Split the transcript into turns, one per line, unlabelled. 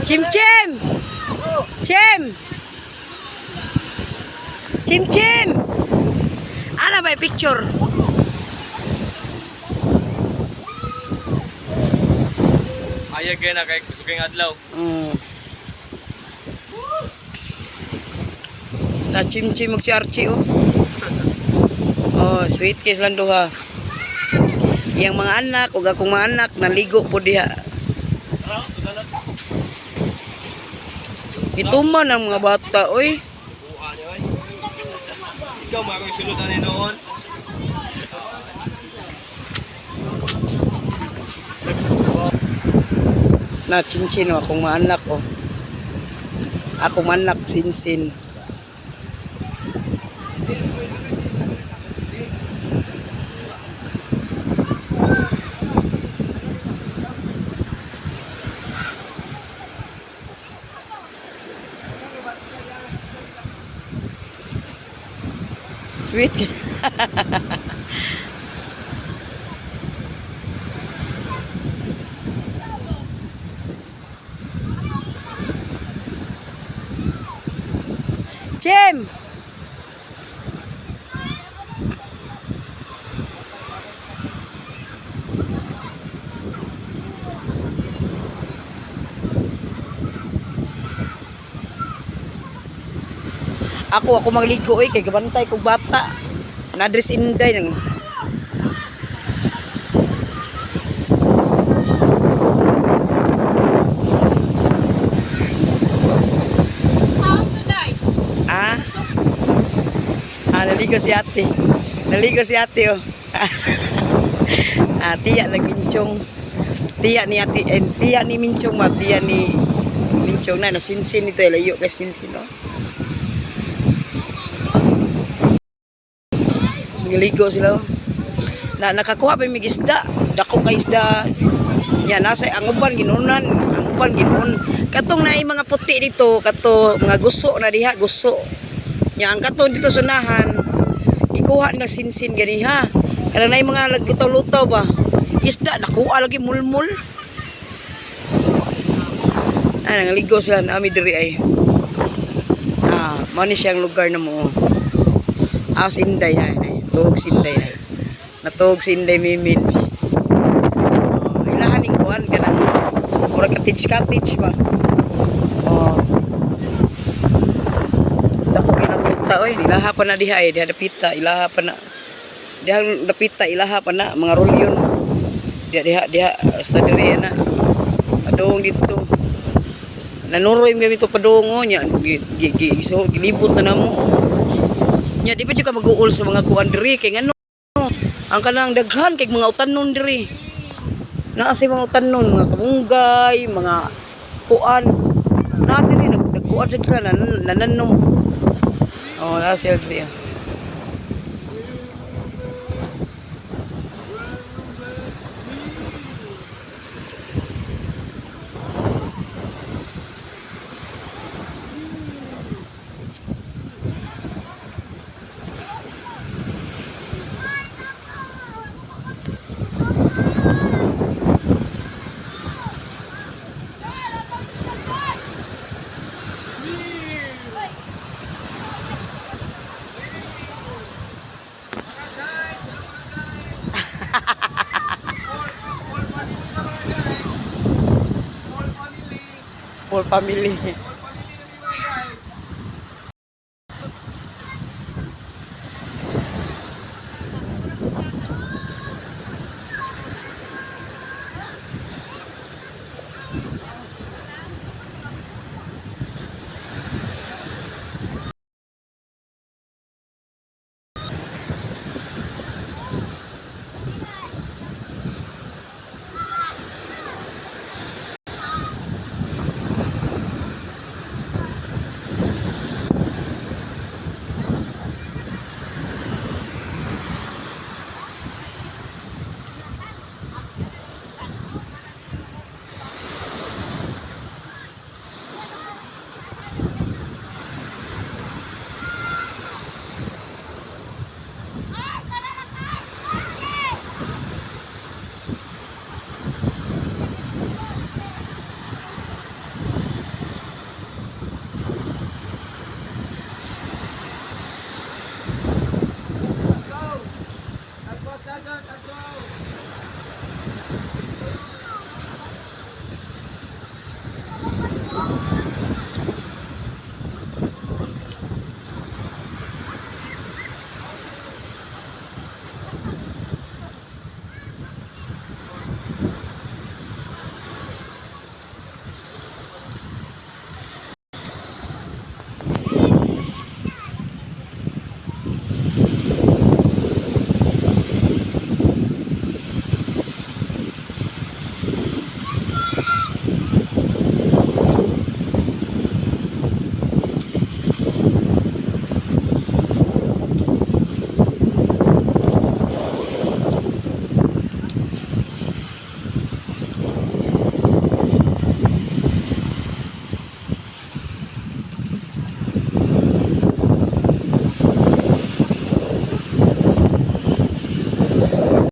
Chim Chim! Chim! Chim Chim! Ana ba picture?
Ayag kayo na kay kusog kayong adlaw.
Na Chim Chim og si Archie oh. Oh, sweet kay silang duha. Iyang mga anak ug akong mga anak naligo po diha.
Tara, sudalan.
Ituman ang mga bata oy.
Buha niyo ay. Ikaw mo akong sulod ani noon.
Na chinchin oh, akong mga anak oh. Akong anak sinsin. Sweet. Chem! Ako magligo oy kay gabantay kog bata. Na-dress inday nang. Ah? Ah, naligo si ate. Naligo si ate oh. Ah, tiya nagminchong. Tiya ni ate, eh, tiya ni Minchong ma, tiya ni Minchong na nasinsin ito, eh, layo kay sinsin oh. Naligo sila oh. Na nakakuha pa mig isda, dako kay isda. Ya nasa ang uban ginunan, ang uban ginuon. Katong naay mga puti dito, kato mga guso na diha, guso. Nya ang katong dito sunahan, ikuha na sinsin ganiha. Kana naay mga naglutaw-lutaw ba. Isda nakuha lagi mulmul. Ah, nangaligo sila nami diri ay. Ah, mao ni siyang lugar na mo. Ah, sinday ay, ay. Tuog sinday ay. Natuog sinday mimins. Oh, ilahan ning kuan kanang murag cottage cottage ba. Oh. Dako kinang yuta oy, ilaha pa na diha ay, diha dapita, ilaha pa na. Diha dapita, ilaha pa na mga rolyon. Diha diha diha basta diri na. Padung dito. Nanuroy mi dito padung oh, nya gi, gi, gi, so, gilibot na namo. Nya di pa jud ka mag-uol sa mga kuan diri kay ngano ang kanang daghan kay mga utanon diri. Naa say mga utanon, mga kamunggay, mga kuan. Naa diri nag nagkuan sa sila nananom. Oh, naa sila diri. Ah. Full family.